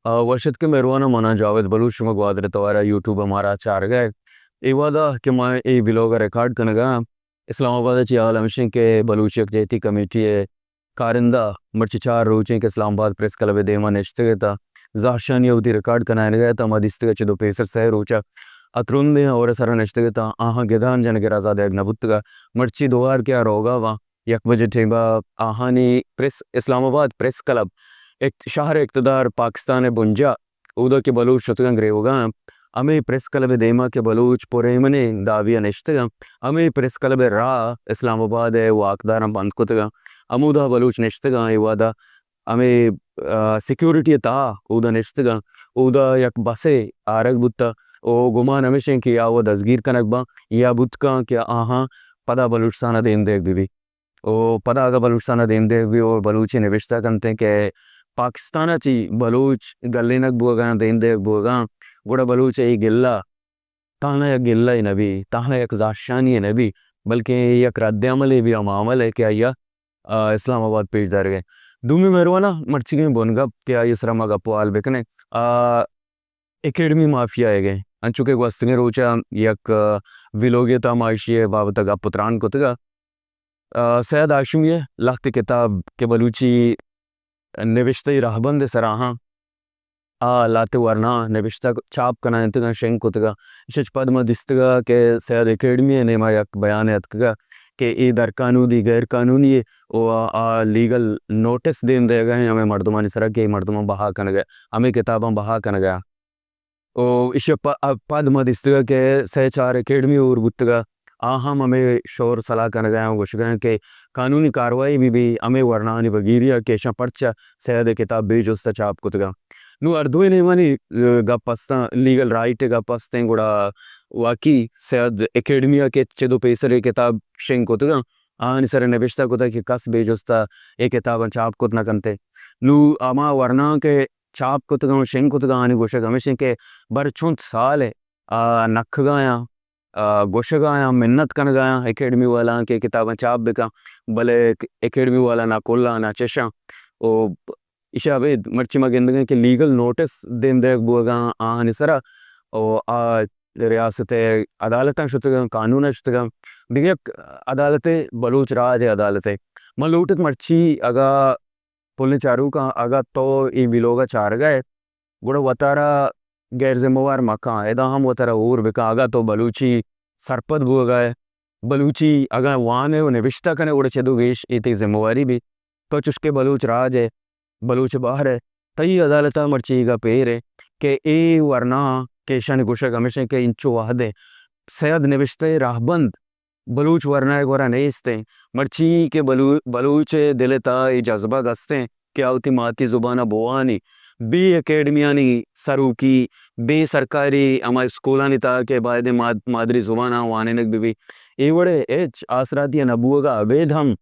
آ، وش اتکے مہرواناں، من آں جاوید بلوچ، شما گوادر ءِ توار ءَ یوٹیوب ءَ مارا چارگ ءَ۔ اے وہد ءَ کہ ما اے ویلاگ ءَ ریکارڈ کنگ ءَ آں، اسلام آباد ءَ چہ حال ہمیش انت کہ بلوچ یکجہتی کمیٹی ءِ کارندہ مرچی چار روچ انت کہ اسلام آباد پریس کلب ءِ دیم ءَ نشتگ ات ءُ زہرشانی ءَ وتی ریکارڈ کنائینگ ءَ ات ءُ ما دیستگ ءَ چہ دو پیسر سئے روچ ءَ ترندیں ہور ءِ سرا نشتگ ات آں، آہاں گدان جنگ ءِ رضا دئیگ نہ بوتگ ءَ مرچی دوار کہ آ روگا باں، یک بجے ٹیم ءَ آہانی پریس، اسلام آباد پریس کلب، اقت-، شہر اقتدار، پاکستان ءِ بنجاہ، اودا کہ بلوچ شتگاں گریوگا، ہمے پریس کلب ءِ دیما کہ بلوچ پر ایمنیں دابی ءَ نشتگاں، ہمے پریس کلب ءِ راہ اسلام آباد ءِ واکداراں بند کتگاں، ہمودا بلوچ نشتگاں، اے وہدا ہمے، آ، سیکورٹی ءِ تہا اودا نشتگاں، اودا یک بسے آرگ بوتہ، او گمان ہمیش انت کہ یا وَ دزگیر کنگ باں یا بوت کن کہ آہاں پدا بلوچستان ءَ دیم دیگ بہ بی۔ او پدا اگاں بلوچستان ءَ دیم دیگ بی او بلوچی نبشتہ کنتیں کہ پاکستان ءَ چی بلوچ گلینگ بوگاں، دیم دیگ بوگاں، گڑا بلوچ ءِ اے گلہ تہنا یک گلہ ءِ نہ بی، تہنا یک زہرشانی ءِ نہ بی، بلکیں اے یک رد عملے بی، ہما عملے کہ آئی ءَ، آ، اسلام آباد پیش دارگ ءَ۔ دومی مہرواناں مرچیگیں بنگپ کہ آئی ءِ سرا ما گپ ءُ ہال بکنیں، آ، اکیڈمی مافیا ئیگ ءَ۔ انچو کہ گوستگیں روچ ءَ یک، آ، ویلوگے تہا ما ایشی ءِ بابت ءَ گپ ءُ تران کتگ ءَ، آ، سید ہاشمی ءِ لہتے کتاب کہ بلوچی نبشتہ ءِ رہبند ءِ سرا آں، آ لہتے ورنا نبشتہ چاپ کنائینتگاں، شنگ کتگاں۔ ایشی ءَ چہ پد ما دیستگ ءَ کہ سید اکیڈمی ءِ نیما یک بیانے اتکگ ءَ کہ اے درقانونی، غیر قانونی ءُ آ، آ لیگل نوٹس دیم دئیگ ءَ ایں ہمے مردمانی سرا کہ اے مردماں بہا کنگ ءَ، ہمے کتاباں بہا کنگ ءَ۔ او ایشی ءَ پ-، ءَ پد ما دیستگ کہ سئے چار اکیڈمی ہور بوتگ ءَ، آ ہم ہمے شور سلاہ کنگ ءَ آں، گوشگ ءَ آں کہ قانونی کاروائی بہ بی ہمے ورناہانی بگیری ءَ کہ ایشاں پرچا سید ءِ کتاب بے جست ءَ چاپ کتگ ءَ۔ نوں ہر دوئیں نیمانی، ءَ، گپ استاں، لیگل رائٹ ءِ گپ استیں، گڑا واقعی سید اکیڈمی ءَ کہ چد ءُ پیسر اے کتاب شنگ کتگ ءَ، آہانی سر ءَ نبشتہ کتگ کہ کس بے جست ءَ اے کتاباں چاپ کت نہ کنت۔ نوں ہما ورناہاں کہ چاپ کتگاں ءُ شنگ کتگاں، آہانی گوشگ ہمیش انت کہ بر چنت سال ءَ آ نکگایاں، آ گوشگایاں، منت کنگایاں اکیڈمی والاں کہ کتاباں چاپ بکن، بلے اکیڈمی والا نہ کلاں نہ چشاں۔ او ایشی ءَ ابید مرچی ما گندگیں کہ لیگل نوٹس دیم دئیگ بوگاں آہانی سرا، او آ ریاست ءِ عدالتاں شتگاں، قانون ءَ شتگاں، دگہ یک عدالتے، بلوچ راج ءِ عدالتے۔ من لوٹت مرچی اگاں پلیں چاروکاں، اگاں تو اے ویلوگ ءَ چارگ ءَ ئے، گڑا وتارا غیر ذمہ وار مکن، ادا ہم وتارا ہور بکن۔ اگاں تو بلوچی سرپد بوگ ءَ ئے، بلوچی اگاں وان ئے ءُ نبشتہ کن ئے، گڑا چد ءُ گیش اے تئی ذمہ واری بی۔ تو چوشکہ بلوچ راج ئے، بلوچ بہر ئے، تئی عدالت ءَ مرچی اے گپ ایر ایں کہ اے ورنا کہ ایشانی گوشگ ہمیش انت کہ انچو وہدے سید نبشتہ ءِ راہبند بلوچ ورنا ءِ گورا نیست انت۔ مرچی کہ بلو-، بلوچ ءِ دل ءِ تہا اے جذبگ است انت کہ آ وتی ماتی زبان ءَ بوانی، بے اکیڈمیانی سروکی، بے سرکاری ہما اسکولانی تہا کہ باید انت ماد-، مادری زبان ءَ وانینگ بہ بی۔ اے وڑ ءِ ہچ آسراتی ءَ نہ بوگ ءَ ابید ہم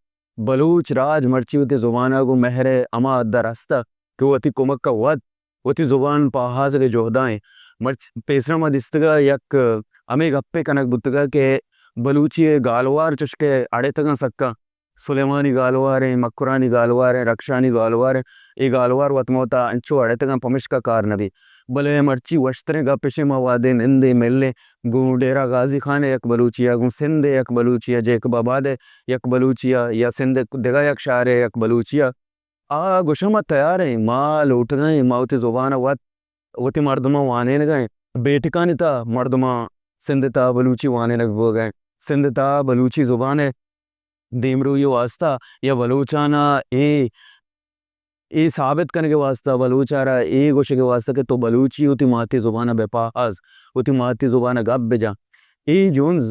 بلوچ راج مرچی وتی زبان ءَ گوں مہر ءِ ہما حد ءَ رستہ کہ وتی کمک ءَ وت وتی زبان پہازگ ءِ جہد ءَ ایں۔ مرچ پیسرا ما دیستگ ءَ یک ہمے گپے کنگ بوتگ ءَ کہ بلوچی ءِ گالوار چوشکہ اڑتگاں سکا، سلیمانی گالوار ایں، مکرانی گالوار ایں، رکشانی گالوار ایں، اے گالوار وت ما وتا انچو اڑتگاں پمشکا کار نہ بی۔ بلے مرچی وشتریں گپ اش ایں ما وہدے نندیں ملیں گوں ڈیرہ غازی خان ءِ یک بلوچی ءَ، گوں سندھ ءِ یک بلوچی ءَ، جیکب آباد ءِ یک بلوچی ءَ یا سندھ ءِ دگہ یک شہرے ءِ یک بلوچی ءَ، آ گوشاں، ما تیار ایں، ما لوٹگ ءَ ایں، ما وتی زبان ءَ وت وتی مردماں وانینگ ءَ ایں۔ بیٹکانی تہا مردماں سندھ ءِ تہا بلوچی وانینگ بوگ ءَ ایں۔ سندھ ءِ تہا بلوچی زبان ءِ دیمروئی ءِ واستہ یا بلوچانا اے، اے ثابت کنگ ءِ واستہ، بلوچ ءَ را اے گوشگ ءِ واستہ کہ تو بلوچی وتی ماتی زبان ءَ بہ پہاز، وتی ماتی زبان ءَ گپ بہ جن، اے جنز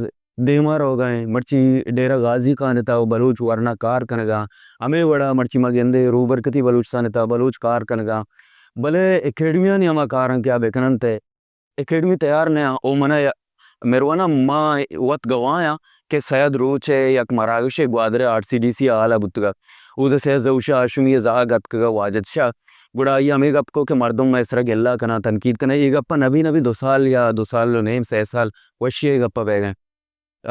دیما روگا ایں۔ مرچی ڈیرہ غازی خان ءِ تہا بلوچ ورنا کار کنگا، ہمے وڑا مرچی ما گندے روبرکتی بلوچستان ءِ تہا بلوچ کار کنگا، بلے اکیڈمیانی ہما کاراں کہ آ بکننت، اکیڈمی تیار نیاں۔ او منا یا-، مہروانا ما وت گواہ آں کہ سید روچ ءِ یک مراگشے گوادر ءِ آر سی ڈی سی ءِ ہالا بوتگا۔ اودا سید ظہور شاہ ہاشمی ءِ زہگ اتکگا واجد شاہ۔ گڑا آئی ءَ ہمے گپ کو کہ مردم مئے سرا گلہ کناں، تنقید کناں۔ اے گپ ءَ نبی نبی دو سال یا دو سال و نیم، سئے سال وشی ءَ اے گپ ءَ بیگ ءَ۔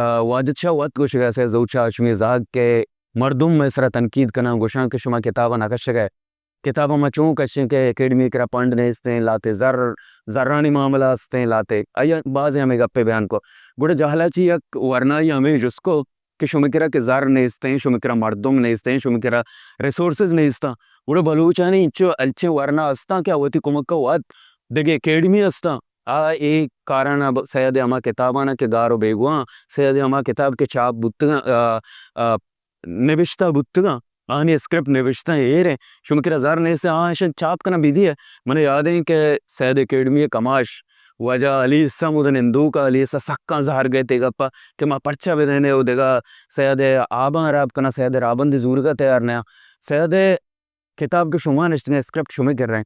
آ، واجد شاہ وت گوشگ ءَ سید ظہور شاہ ہاشمی ءِ زہگ کہ مردم مئے سرا تنقید کناں، گوشاں کہ شما کتاب ءَ نہ کشگ ءَ۔ کتاباں ما چون کشیں کہ اکیڈمی کرا پنڈ نیستیں، لاتے زر، زرانی معاملہ استیں، لاتے آئی بازیں ہمیں گپے بیان کو۔ گڑا جہلا چی یک ورنائی ہمیں جست کو کہ شمے کرا کہ زر نیستیں، شمے کرا مردم نیستیں، شمے کرا ریسورسز نیستاں، گڑا بلوچانی انچو الچیں ورنا استاں کہ وتی کمک ء وت دگہ اکیڈمی استاں۔ آ اے کاران ء ب-، سید ء ہما کتابان ء کہ گار و بیگواہ، سید ء ہما کتاب کہ چاپ بوتگاں، آ، آ، نبشتہ بوتگاں، آنی اسکرپٹ نبشتہ ایر ء، شمے کرا زر نیست ء، آ اشاں چاپ کناں بدی ء۔ من یاد ایں کہ سید اکیڈمی ء کماش واجہ علی عیسیٰ مود نندوک ء، علی عیسیٰ سکاں زہر گئے تے گپ ء کہ ما پرچا بدین ء، او دگہ سید ء آباں ہراب کناں، سید ء رابندی زورگ ء تیار نیاں۔ سید ء کتاب کہ شما نشتگیں اسکرپٹ شمے کرا ایں۔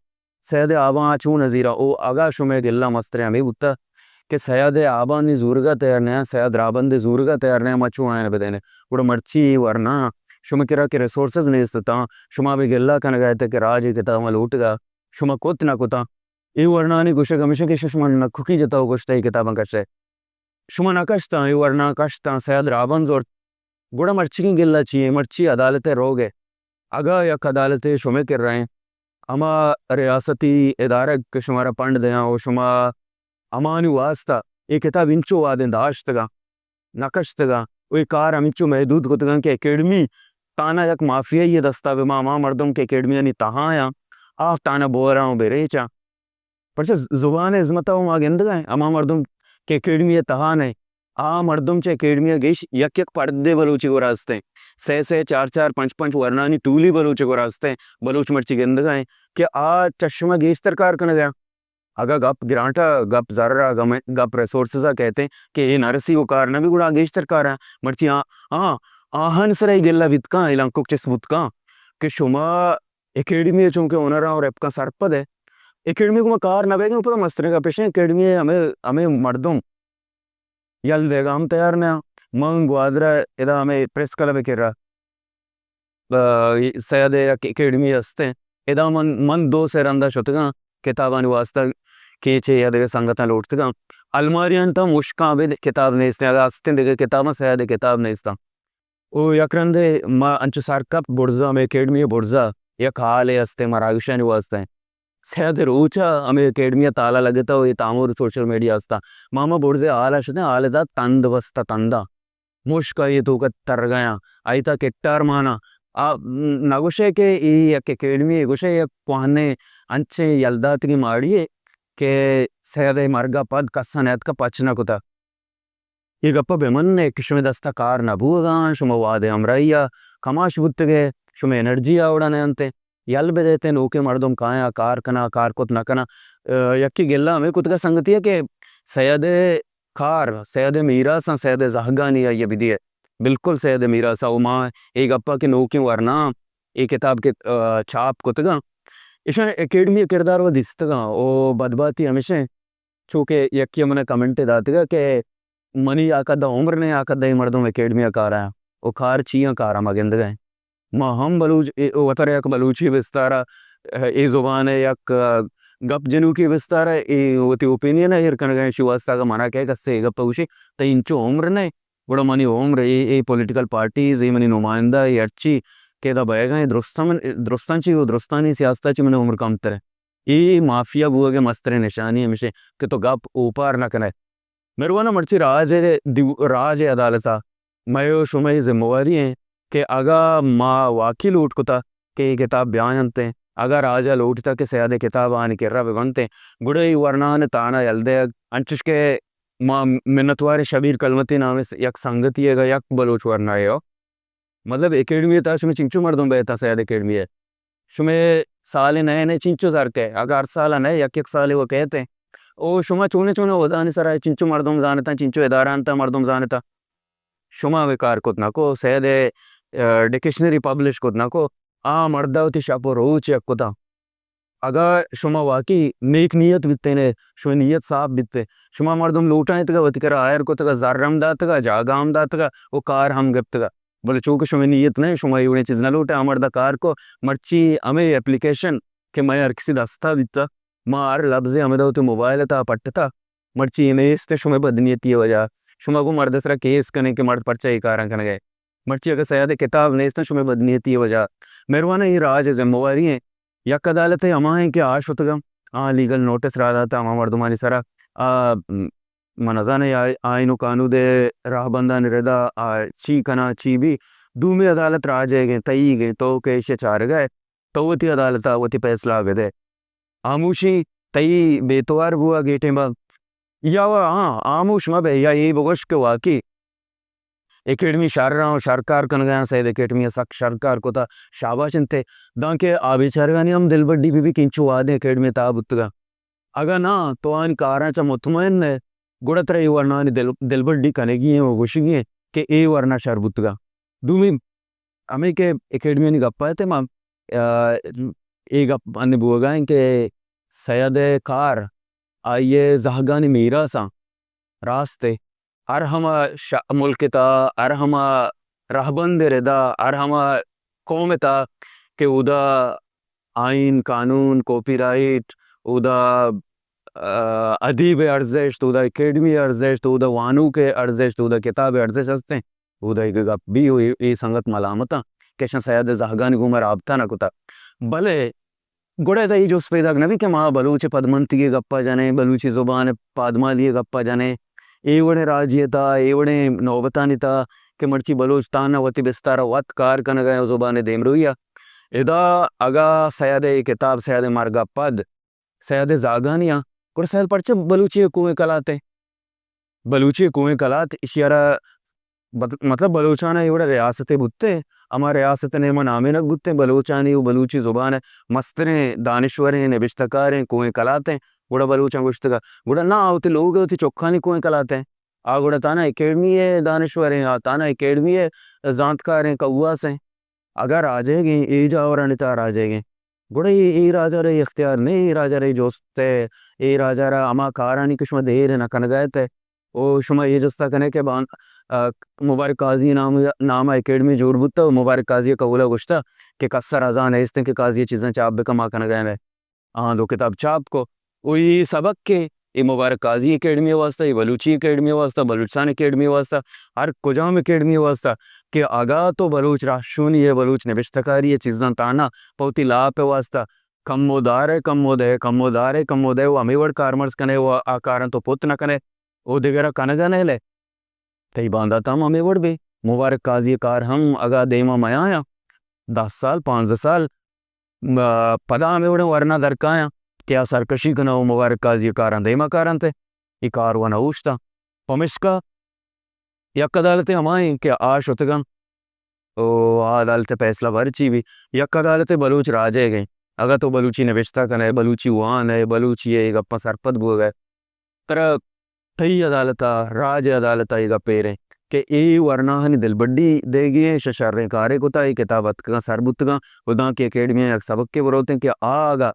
سید ء آباں آ چون نزیراں؟ او اگاں شمے گلہ مستریں ہمے بوتہ کہ سید ء آبانی زورگ ء تیار نیاں، سید رابندی زورگ ء تیار نیاں، ما چون آیان بدینیں؟ گڑا مرچی اے ورنا شمے کرا کہ ریسورسز نیست اتاں، شما بہ گلہ کنگ ء اتہ کہ راج اے کتاباں لوٹگ ء، شما کت نہ کتاں۔ اے ورنانی گوشگ ہمیش انت کہ شما نکوکی جتہ و گوشتہ اے کتاباں کشئے۔ شما نہ کشتاں، اے ورنا کشتاں، سید رابند زرت۔ گڑا مرچیگیں گلہ چی ایں؟ مرچی عدالت ء روگ ء۔ اگاں یک عدالتے شمے کرا ایں، ہما ریاستی ادارگ کہ شمارا پنڈ دیاں و شما ہمانی واسطہ اے کتاب انچو وہدیں داشتگاں، نہ کشتگاں و اے کار ہمینچو محدود کتگاں کہ اکیڈمی تانا یک مافیائی ء دستا بہ باں، ہما مردم کہ اکیڈمیانی تہا آں، آ تانا بوراں و بریچاں۔ پرچا ز-، زبان ء ہزمت ء ما گندگ ء ایں، ہما مردم کہ اکیڈمی ء تہا نہ، آ مردم چہ اکیڈمی ء گیش یک یک پردے بلوچی گورا است ایں، سئے سئے چار چار پنچ پنچ ورنانی ٹولی بلوچی گورا است ایں۔ بلوچ مرچی گندگ ء ایں کہ آ چشمہ گیشتر کار کنگ ء ایں۔ اگاں گپ گرانٹ ء، گپ زر ء، گم-، گپ ریسورسز ء کئیت ایں کہ اے نہ رسی و کار نہ بی، گڑا آ گیشتر کار ء۔ مرچی آ، آ، آہان سرا اے گلہ بیت کاں، اے لنکک چست بوت کاں کہ شما اکیڈمی ء چونکہ ہنراں و رپکاں سرپد ء، اکیڈمی گوما کار نہ بیگ ء، پدا مستریں گپ ایش انت، اکیڈمی ء ہمے، ہمے مردم یل دیگ ء ہم تیار نہ آں۔ من گوادر ء ادا ہمے پریس کلب ء کرا، آ، سید ء یک اکیڈمی است انت۔ ادا من، من دو سے رندا شتگاں کتابانی واسطہ، کیچے یا دگہ سنگتاں لوٹتگاں۔ الماریاں تاں مشکاں ابید کتاب نیست انت۔ اگاں استیں دگہ کتاباں، سید ء کتاب نیست انت۔ او یک رندے ما انچو سر کپت برزا، ہمے اکیڈمی ء برزا یک ہالے است انت مراگشانی واسطہ۔ سید ء روچ ء ہمے اکیڈمی ء تالا لگتہ و اے تامر سوشل میڈیا است انت۔ ما ہما برزے ہال ء شتیں، ہال ء تہا تند بستہ، تندا مشک آئی ء توک ء ترگ ء آں، آئی تہا کٹار مان آں۔ آ نہ گوشئے کہ اے یک اکیڈمی یے، گوشئے یک کوہنیں انچیں یلداتگیں ماڑی یے کہ سید ء مرگ ء پد کس ء نیاتکہ پچ نہ کتہ۔ اے گپ ء بہ من ئے کہ شمئے دست ء کار نہ بوگ ء انت، شما وہد ء ہمراہی ء کماش بوتگ ئے، شمئے انرجی آ وڑ ء نہ انت، یل بہ دئیت، نوکیں مردم کایاں، کار کناں، کار کت نہ کناں۔ ء، یکے گلہ ہمے کتگ ء سنگتی ء کہ سید ء کار، سید ء میراثاں، سید ء زہگانی آئی ء بدئے۔ بالکل سید ء میراث ء، و ما اے گپ ء کہ نوکیں ورنااں اے کتاب کہ، ء، چاپ کتگ انت، ایشاں اکیڈمی ء کردار و دیستگ انت، و بدبہتی ہمیش انت، چوکہ یکے ء من ء کمنٹے داتگ ء کہ منی آ کد ء عمر نہ انت، آ کد ء اے مردم اکیڈمی ء کار ء انت و کار چی انت، کار ء ما گندگ ء انت۔ ما ہم بلوچ، اے، وترا یک بلوچی بستار ء، اے زبان ء یک، ء، گپ جنوکی بستار ء، اے وتی اوپینین ء ایر کنگ ء انت، اشی واستہ اگاں منا کئے کسے اے گپ ء گوشی، تئی انچو عمر نہ انت، گڑا منی عمر اے، اے پولیٹیکل پارٹیز، اے منی نمائندہ، اے ہرچی کہ ادا بئیگ ء انت، درستاں من، درستاں چی و درستانی سیاست ء چی منی عمر کمتر انت۔ اے مافیا بوگ ء مستریں نشانی ہمیش انت کہ تو گپ اوپار نہ کن ئے۔ مہرواناں، مرچی راج ء دیو-، راج ء عدالت ء مئے و شمئے ذمہ واری انت کہ اگاں ما واقعی لوٹ کتہ کہ اے کتاب بیاینت انت، اگاں راج ء لوٹتہ کہ سید ء کتاب آنی کرا بہ بنت انت، گڑا اے ورناہان ء تہنا یل دئیگ، انچش کہ ما منتوار ایں شبیر کلمتی نامیں س-، یک سنگتی ء، اگاں یک بلوچ ورنائے ہو، مطلب، اکیڈمی ء تہا شمئے چنچو مردم بئیت آ سید اکیڈمی ء؟ شمئے سالے نئے نئے چنچو زر کئے؟ اگاں ہر سال ء نئے، یک یک سالے و کئیت انت۔ او شما چونیں چونیں عہدہانی سرا چنچو مردم زانتاں، چنچو ادارہانی تہا مردم زانتاں؟ شما ہمے کار کت نہ کو، سید ء، ء، ڈکشنری پبلش کت نہ کو۔ آ مرد ء وتی شپ و روچ یک کتاں۔ اگاں شما واقعی نیک نیت بیتین ئے، شمئے نیت صاف بیت ئے، شما مردم لوٹائینتگ ء وتی کرا ہائر کتگ ء، زر ہم داتگ ء، جاگہ ہم داتگ ء و کار ہم گپتگ ء، بلے چونکہ شمئے نیت نہ انت، شما اے وڑیں چیز نہ لوٹ ئے، آ مرد ء کار کو۔ مرچی ہمے اپلیکیشن کہ مئے ہر کسی دست ء بیتہ، ما ہر لبزے ہمدا وتی موبائل ء تہا پٹتہ، مرچی اے نیست انت، شمئے بدنیتی ء وجہ ء۔ شما گوں مرد ء سرا کیس کن ئے کہ مرد پرچا اے کاراں کنگ ء۔ مرچی اگاں سید ء کتاب نیست انت، شمئے بدنیتی ء وجہ ء۔ مہروان، اے راج ء ذمہ واری انت یک عدالتے ہما ایں کہ آ شتگاں، آ لیگل نوٹس را داتا ہما مردمانی سرا، آ، م، من نزاناں آ-، آئین و قانود ءِ راہبندانی ردا آ چی کناں، چی بی۔ دومی عدالت راج ئیگ ایں، تئیگ ایں، تو کہ ایشی چارگا ئے، تو وتی عدالت ءَ وتی پیسلہ بدے۔ ہاموشی تئی بے توار بوا گیٹیں با۔ یا وا ہاں، ہاموش مہ بئے، یا اے بگوش کہ واقعی اکیڈمی شر آں، شر کار کنگا آں، سید اکیڈمی ءَ سک شر کار کتا، شاباش انت۔ دانکہ آ بیچارگانی ہم دلبڈی بہ بی کہ انچو وہدیں اکیڈمی تہا بوتگاں۔ اگاں ناں تو آنی کاراں چہ مطمئن ئے، گڑا ترا اے ورنانی دل، دلبڈی کنگی ایں و گوشگی ایں کہ اے ورنا شر بوتگاں۔ دومی ہمے کہ اکیڈمیانی گپا ات، ما، آ، اے گپ انّے بوگا ایں کہ سید ءِ کار آئی ءِ زہگانی میراثاں راست ءِ ہر ہما ش-، ملک ءِ تہا، ہر ہما رہبند ءِ ردا، ہر ہما قوم ءِ تہا کہ اودا آئین، قانون، کاپی رائٹ، اودا، آ، ادیب ءِ ارزشت، اودا اکیڈمی ءِ ارزشت، اودا وانوک ءِ ارزشت، اودا کتاب ءِ ارزشت ہستیں۔ اودا اے گپ بی و اے، اے سنگت ملامت آں کہ اشاں سید ءِ زہگانی گوما رابطہ نہ کتا۔ بلے گڑا ادا اے جست پیداک نہ بی کہ ما بلوچ ءِ پدمنتگی ءِ گپا جنیں، بلوچی زبان ءِ پادمالی ءِ گپا جنیں، اے وڑیں راجی ءِ تہا، اے وڑیں نوبتانی تہا کہ مرچی بلوچ تہنا وتی بستار ءَ وت کار کنگا ایں و زبان ءِ دیمروئی ءَ۔ ادا اگاں سید ءِ اے کتاب سید ءِ مرگ ءَ پد سید ءِ زاگانی آں، گڑا سید پرچہ بلوچی ءِ کوہیں کلات ءِ، بلوچی ءِ کوہیں کلات ایشی ءَ را بت-، مطلب بلوچان ءَ اے وڑا ریاستے بوتیں، ہما ریاست ءِ نیما نامینگ بوتیں، بلوچانی و بلوچی زبان ءِ مستریں دانشوریں، نبشتہ کاریں، کوہیں کلاتیں، گڑا بلوچاں گوشتگا۔ گڑا ناں، آ وتی لوگ ءِ وتی چکانی کوہیں کلاتیں۔ آ گڑا تانا اکیڈمی ءِ دانشوریں، آ تانا اکیڈمی ءِ زانتکاریں، کواسیں۔ اگاں راجیگیں، اے جاورانی تہا راجیگیں، گڑا اے، اے راج ءَ را اے اختیار نہ، اے راج ءَ را اے جست ءِ، اے راج ءَ را ہما کارانی کہ شما دیر نہ کنگا ات ءِ، او شما اے جستا کنے کہ بان-، آ، مبارک قاضی نام، نام ءَ اکیڈمی جوڑ بوتہ و مبارک قاضی ءَ کہولا گوشتہ کہ کس ءَ رضا نیست کہ قاضی ءِ چیزاں چاپ بکن، ما کنگا ایں۔ آہاں دو کتاب چاپ کو۔ او اے سبق کہ اے مبارک قاضی اکیڈمی ءِ واسطہ، اے بلوچی اکیڈمی ءِ واسطہ، بلوچستان اکیڈمی ءِ واسطہ، ہر کجام اکیڈمی ءِ واسطہ کہ اگاں تو بلوچ راہشونی ءِ، بلوچ نبشتہ کاری ءِ چیزاں تانا پہ وتی لاپ ءِ واسطہ کمو دار ئے، کمو دئے، کمو دار ئے، کمو دئے، و ہمے وڑ کارمرز کن ئے و آ کاراں تو پت نہ کن ئے و دگراں کنگا نہ ہل ئے، تئی باندات ہم ہمے وڑ بی۔ مبارک قاضی ءِ کار ہم اگاں دیما میایاں، دہ سال، پانزدہ سال، م-، پدا ہمے وڑیں ورنا درکایاں کہ آ سرکشی کناں و مبارک قاضی ءِ کاراں دیما کارنت۔ اے کار و نہ اوشتاں۔ پمشکا یک عدالتے ہما ایں کہ آ شتگاں و آ عدالت ءِ پیسلہ بر چی بی، یک عدالتے بلوچ راجیگیں۔ اگاں تو بلوچی نبشتہ کن ئے، بلوچی وان ئے، بلوچی ءِ اے گپاں سرپد بوگ ئے، ترا تئی عدالت ءَ، راج ءِ عدالت ءَ اے گپ ایر ایں کہ اے ورناہانی دلبڈی دیگی ایں، ایشاں شریں کارے کتہ، اے کتاب اتکگاں سر بوتگاں و دانکہ اکیڈمی ءَ یک سبکے بروتیں کہ آ اگاں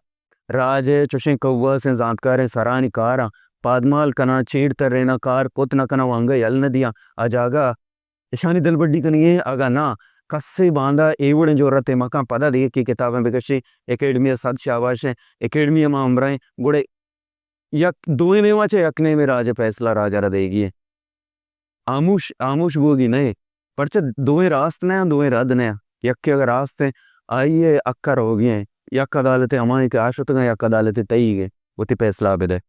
راج ءِ چشیں کواسیں زانتکاریں سرانی کاراں پادمال کناں، چیڑ تریناں، کار کت نہ کناں و انگہ یل نہ دیاں، آ جاگہ اشانی دلبڈی کنگی ایں۔ اگاں ناں، کسے باندا اے وڑیں جرتے مکاں، پدا دگہ کہ کتاباں بکشیں، اکیڈمی ءَ صد شاباش ایں، اکیڈمی ءَ ما ہمراہ ایں، گڑا یک دوئیں نیماں چہ یک نیمے راج ءِ پیسلہ راج ءَ را دئیگی ایں۔ ہاموش، ہاموش بوگی نہ ایں۔ پرچہ دوئیں راست نہ آں، دوئیں رد نہ آں۔ یکے اگاں راست ایں، آئی ءِ حق ءَ روگی ایں۔ یک عدالتے ہما ایں کہ آ شتگاں، یک عدالتے تئیگ ایں، وتی پیسلہ ءَ بدئے۔